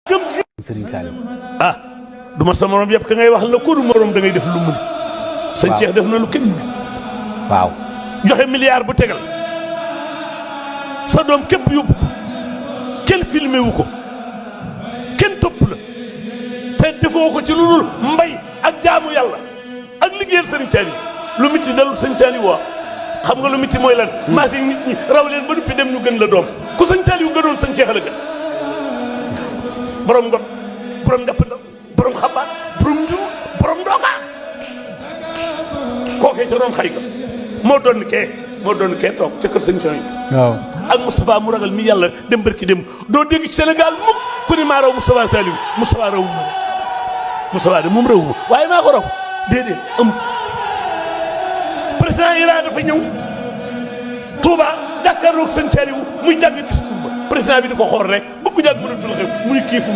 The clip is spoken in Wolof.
gëm gi Serigne Saliou ah du ma sa morom yëpp ka ngay wax la ko du morom da ngay def lu mun sëñ Cheikh def na lu kenn mun waaw joxe milliard bu tegal sa doom képp yóbbu ko kenn filmé wu ko kenn topp la te defoo ko ci lu dul mbay ak jaamu yàlla ak liggéeyal sëriñ Thiali lu miti dalul sëñ Thiali waa xam nga lu miti mooy lan maa si nit ñi raw leen ba nuppi dem ñu gën la doom ku sëñ Thiali yu gënoon sëñ Cheikh la gën borom ngot borom njàpp ndaw borom xabaar borom njur borom ndooka kookee ca doon xay ga moo doon kee toog ca kër sëñ Thiali waaw ak Moustapha mu ragal mi yàlla dem barki dem doo dégg ci Sénégal mukk ku ni maa raw Moustapha Saliou Moustapha rawu ma Moustapha de moom rawu ma waaye maa ko raw déedéet am président Iran dafa ñëw Touba jàkkaarloog sëñ Saliou muy jàng discours ba président bi di ko xool rek bëgg jàng mënatul xew muy kii fu